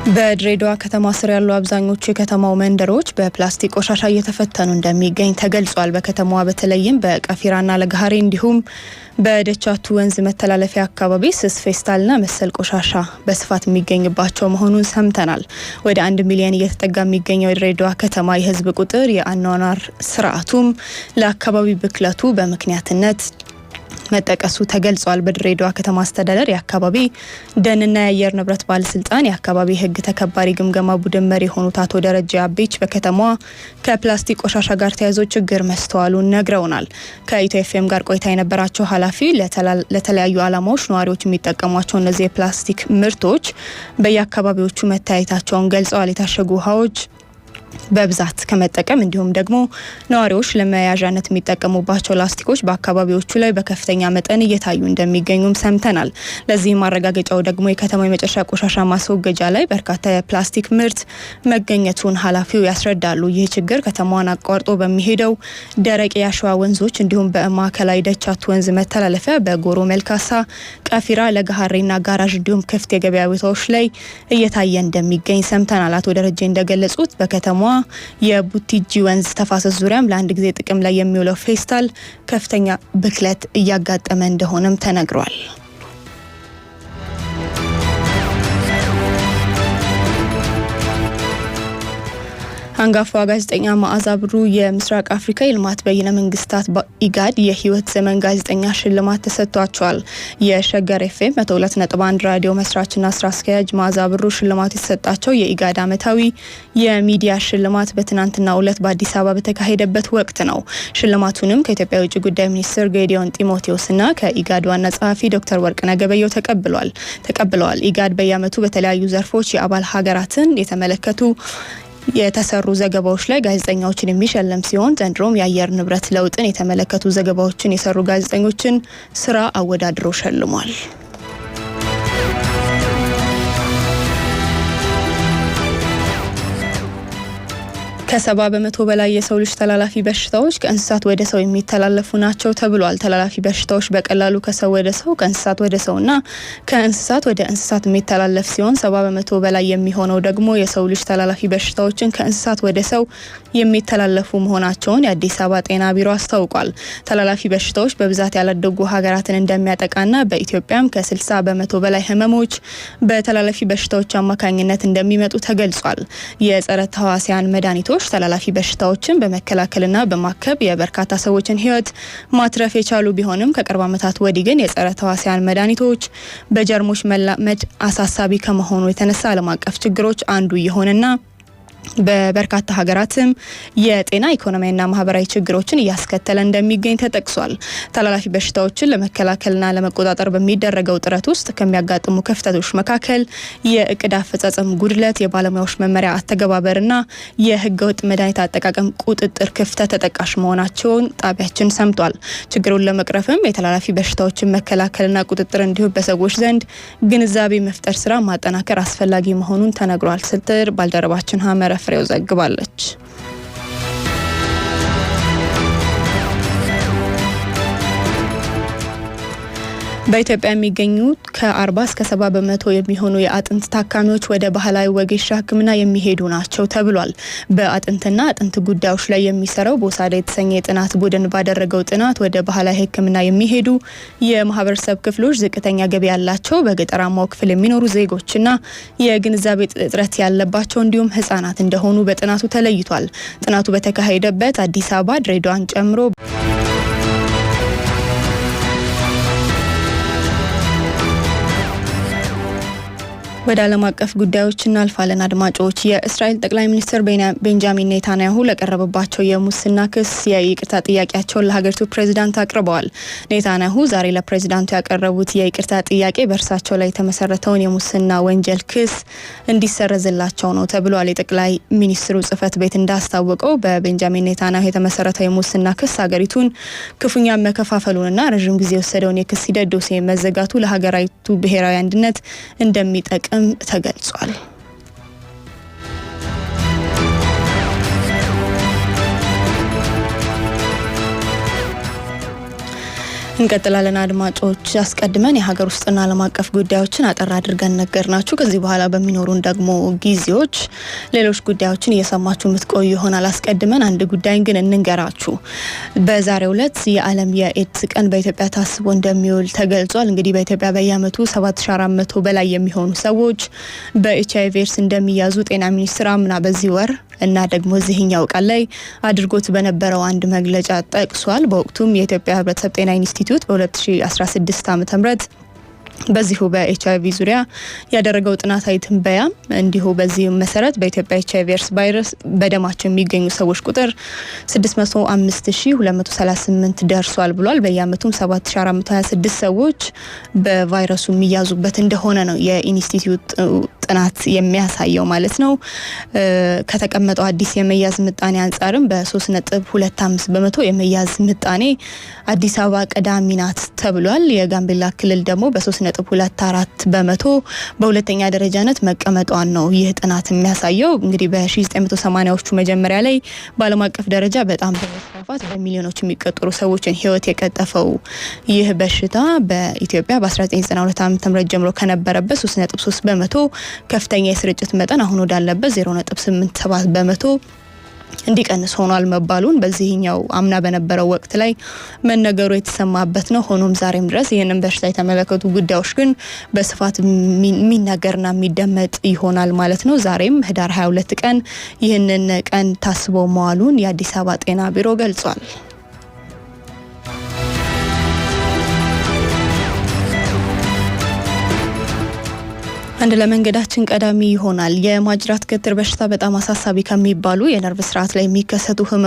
በድሬዳዋ ከተማ ስር ያሉ አብዛኞቹ የከተማው መንደሮች በፕላስቲክ ቆሻሻ እየተፈተኑ እንደሚገኝ ተገልጿል። በከተማዋ በተለይም በቀፊራና ለገሃሬ እንዲሁም በደቻቱ ወንዝ መተላለፊያ አካባቢ ስስ ፌስታልና መሰል ቆሻሻ በስፋት የሚገኝባቸው መሆኑን ሰምተናል። ወደ 1 ሚሊዮን እየተጠጋ የሚገኘው የድሬዳዋ ከተማ የሕዝብ ቁጥር የአኗኗር ስርዓቱም ለአካባቢ ብክለቱ በምክንያትነት መጠቀሱ ተገልጿል። በድሬዳዋ ከተማ አስተዳደር የአካባቢ ደንና የአየር ንብረት ባለስልጣን የአካባቢ ሕግ ተከባሪ ግምገማ ቡድን መሪ የሆኑት አቶ ደረጀ አቤች በከተማዋ ከፕላስቲክ ቆሻሻ ጋር ተያይዞ ችግር መስተዋሉን ነግረውናል። ከኢትዮ ኤፍኤም ጋር ቆይታ የነበራቸው ኃላፊ ለተለያዩ ዓላማዎች ነዋሪዎች የሚጠቀሟቸው እነዚህ የፕላስቲክ ምርቶች በየአካባቢዎቹ መታየታቸውን ገልጸዋል። የታሸጉ ውሃዎች በብዛት ከመጠቀም እንዲሁም ደግሞ ነዋሪዎች ለመያዣነት የሚጠቀሙባቸው ላስቲኮች በአካባቢዎቹ ላይ በከፍተኛ መጠን እየታዩ እንደሚገኙም ሰምተናል። ለዚህም ማረጋገጫው ደግሞ የከተማው የመጨረሻ ቆሻሻ ማስወገጃ ላይ በርካታ የፕላስቲክ ምርት መገኘቱን ኃላፊው ያስረዳሉ። ይህ ችግር ከተማዋን አቋርጦ በሚሄደው ደረቅ የአሸዋ ወንዞች እንዲሁም በማዕከላዊ ደቻቱ ወንዝ መተላለፊያ በጎሮ መልካሳ፣ ቀፊራ፣ ለገሃሬና ጋራዥ እንዲሁም ክፍት የገበያ ቦታዎች ላይ እየታየ እንደሚገኝ ሰምተናል። አቶ ደረጀ እንደገለጹት በከተማዋ የቡቲጂ ወንዝ ተፋሰስ ዙሪያም ለአንድ ጊዜ ጥቅም ላይ የሚውለው ፌስታል ከፍተኛ ብክለት እያጋጠመ እንደሆነም ተነግሯል። አንጋፋዋ ጋዜጠኛ መዓዛ ብሩ የምስራቅ አፍሪካ የልማት በይነ መንግስታት ኢጋድ የህይወት ዘመን ጋዜጠኛ ሽልማት ተሰጥቷቸዋል። የሸገር ኤፍኤም 102.1 ራዲዮ መስራችና ስራ አስኪያጅ መዓዛ ብሩ ሽልማቱ የተሰጣቸው የኢጋድ ዓመታዊ የሚዲያ ሽልማት በትናንትናው ዕለት በአዲስ አበባ በተካሄደበት ወቅት ነው። ሽልማቱንም ከኢትዮጵያ የውጭ ጉዳይ ሚኒስትር ጌዲዮን ጢሞቴዎስና ከኢጋድ ዋና ጸሐፊ ዶክተር ወርቅነህ ገበየሁ ተቀብለዋል። ኢጋድ በየዓመቱ በተለያዩ ዘርፎች የአባል ሀገራትን የተመለከቱ የተሰሩ ዘገባዎች ላይ ጋዜጠኛዎችን የሚሸልም ሲሆን፣ ዘንድሮም የአየር ንብረት ለውጥን የተመለከቱ ዘገባዎችን የሰሩ ጋዜጠኞችን ስራ አወዳድሮ ሸልሟል። ከ70% በላይ የሰው ልጅ ተላላፊ በሽታዎች ከእንስሳት ወደ ሰው የሚተላለፉ ናቸው ተብሏል። ተላላፊ በሽታዎች በቀላሉ ከሰው ወደ ሰው፣ ከእንስሳት ወደ ሰውና ከእንስሳት ወደ እንስሳት የሚተላለፍ ሲሆን፣ 70% በላይ የሚሆነው ደግሞ የሰው ልጅ ተላላፊ በሽታዎችን ከእንስሳት ወደ ሰው የሚተላለፉ መሆናቸውን የአዲስ አበባ ጤና ቢሮ አስታውቋል። ተላላፊ በሽታዎች በብዛት ያላደጉ ሀገራትን እንደሚያጠቃና በኢትዮጵያም ከ60% በላይ ህመሞች በተላላፊ በሽታዎች አማካኝነት እንደሚመጡ ተገልጿል። የጸረ ተህዋሲያን መድኃኒቶች ተላላፊ በሽታዎችን በመከላከልና በማከም የበርካታ ሰዎችን ህይወት ማትረፍ የቻሉ ቢሆንም፣ ከቅርብ ዓመታት ወዲህ ግን የጸረ ተህዋሲያን መድኃኒቶች በጀርሞች መላመድ አሳሳቢ ከመሆኑ የተነሳ ዓለም አቀፍ ችግሮች አንዱ እየሆነና በበርካታ ሀገራትም የጤና፣ ኢኮኖሚያዊና ማህበራዊ ችግሮችን እያስከተለ እንደሚገኝ ተጠቅሷል። ተላላፊ በሽታዎችን ለመከላከልና ለመቆጣጠር በሚደረገው ጥረት ውስጥ ከሚያጋጥሙ ክፍተቶች መካከል የእቅድ አፈጻጸም ጉድለት፣ የባለሙያዎች መመሪያ አተገባበርና የህገወጥ መድኃኒት አጠቃቀም ቁጥጥር ክፍተት ተጠቃሽ መሆናቸውን ጣቢያችን ሰምቷል። ችግሩን ለመቅረፍም የተላላፊ በሽታዎችን መከላከልና ቁጥጥር እንዲሁም በሰዎች ዘንድ ግንዛቤ መፍጠር ስራ ማጠናከር አስፈላጊ መሆኑን ተነግሯል ስትል ባልደረባችን ሀመረ ፍሬው ዘግባለች። በኢትዮጵያ የሚገኙ ከ40 እስከ 70% የሚሆኑ የአጥንት ታካሚዎች ወደ ባህላዊ ወጌሻ ሕክምና የሚሄዱ ናቸው ተብሏል። በአጥንትና አጥንት ጉዳዮች ላይ የሚሰራው ቦሳዳ የተሰኘ የጥናት ቡድን ባደረገው ጥናት ወደ ባህላዊ ሕክምና የሚሄዱ የማህበረሰብ ክፍሎች ዝቅተኛ ገቢ ያላቸው፣ በገጠራማው ክፍል የሚኖሩ ዜጎችና የግንዛቤ እጥረት ያለባቸው እንዲሁም ህጻናት እንደሆኑ በጥናቱ ተለይቷል። ጥናቱ በተካሄደበት አዲስ አበባ፣ ድሬዳዋን ጨምሮ ወደ ዓለም አቀፍ ጉዳዮች እናልፋለን። አድማጮች፣ የእስራኤል ጠቅላይ ሚኒስትር ቤንጃሚን ኔታንያሁ ለቀረበባቸው የሙስና ክስ የይቅርታ ጥያቄያቸውን ለሀገሪቱ ፕሬዚዳንት አቅርበዋል። ኔታንያሁ ዛሬ ለፕሬዚዳንቱ ያቀረቡት የይቅርታ ጥያቄ በእርሳቸው ላይ የተመሰረተውን የሙስና ወንጀል ክስ እንዲሰረዝላቸው ነው ተብሏል። የጠቅላይ ሚኒስትሩ ጽህፈት ቤት እንዳስታወቀው በቤንጃሚን ኔታንያሁ የተመሰረተው የሙስና ክስ ሀገሪቱን ክፉኛ መከፋፈሉንና ረዥም ጊዜ የወሰደውን የክስ ሂደት ዶሴ መዘጋቱ ለሀገሪቱ ብሔራዊ አንድነት እንደሚጠቅም ተገልጿል። እንቀጥላለን አድማጮች። አስቀድመን የሀገር ውስጥና ዓለም አቀፍ ጉዳዮችን አጠር አድርገን ነገርናችሁ። ከዚህ በኋላ በሚኖሩን ደግሞ ጊዜዎች ሌሎች ጉዳዮችን እየሰማችሁ የምትቆዩ ይሆናል። አስቀድመን አንድ ጉዳይን ግን እንንገራችሁ። በዛሬው ዕለት የዓለም የኤድስ ቀን በኢትዮጵያ ታስቦ እንደሚውል ተገልጿል። እንግዲህ በኢትዮጵያ በየዓመቱ 7400 በላይ የሚሆኑ ሰዎች በኤች አይቪ ኤድስ እንደሚያዙ ጤና ሚኒስቴር አምና በዚህ ወር እና ደግሞ እዚህኛው ቀን ላይ አድርጎት በነበረው አንድ መግለጫ ጠቅሷል። በወቅቱም የኢትዮጵያ ሕብረተሰብ ጤና ኢንስቲትዩት በ2016 ዓ.ም በዚሁ በኤች አይቪ ዙሪያ ያደረገው ጥናታዊ ትንበያ እንዲሁ በዚህ መሰረት በኢትዮጵያ ኤች አይቪ ኤድስ ቫይረስ በደማቸው የሚገኙ ሰዎች ቁጥር 605,238 ደርሷል ብሏል። በየዓመቱም 7426 ሰዎች በቫይረሱ የሚያዙበት እንደሆነ ነው የኢንስቲትዩት ጥናት የሚያሳየው ማለት ነው። ከተቀመጠው አዲስ የመያዝ ምጣኔ አንጻርም በ3.25% የመያዝ ምጣኔ አዲስ አበባ ቀዳሚ ናት ተብሏል። የጋምቤላ ክልል ደግሞ በ3.24% በሁለተኛ ደረጃነት መቀመጧን ነው ይህ ጥናት የሚያሳየው። እንግዲህ በ1980ዎቹ መጀመሪያ ላይ በዓለም አቀፍ ደረጃ በጣም በመስፋፋት በሚሊዮኖች የሚቆጠሩ ሰዎችን ሕይወት የቀጠፈው ይህ በሽታ በኢትዮጵያ በ1992 ዓ.ም ጀምሮ ከነበረበት 3.3% ከፍተኛ የስርጭት መጠን አሁን ወዳለበት 0.87% እንዲቀንስ ሆኗል መባሉን በዚህኛው አምና በነበረው ወቅት ላይ መነገሩ የተሰማበት ነው። ሆኖም ዛሬም ድረስ ይህንን በሽታ የተመለከቱ ጉዳዮች ግን በስፋት የሚነገርና የሚደመጥ ይሆናል ማለት ነው። ዛሬም ህዳር 22 ቀን ይህንን ቀን ታስቦ መዋሉን የአዲስ አበባ ጤና ቢሮ ገልጿል። አንድ ለመንገዳችን ቀዳሚ ይሆናል። የማጅራት ገትር በሽታ በጣም አሳሳቢ ከሚባሉ የነርቭ ስርዓት ላይ የሚከሰቱ ህመሞች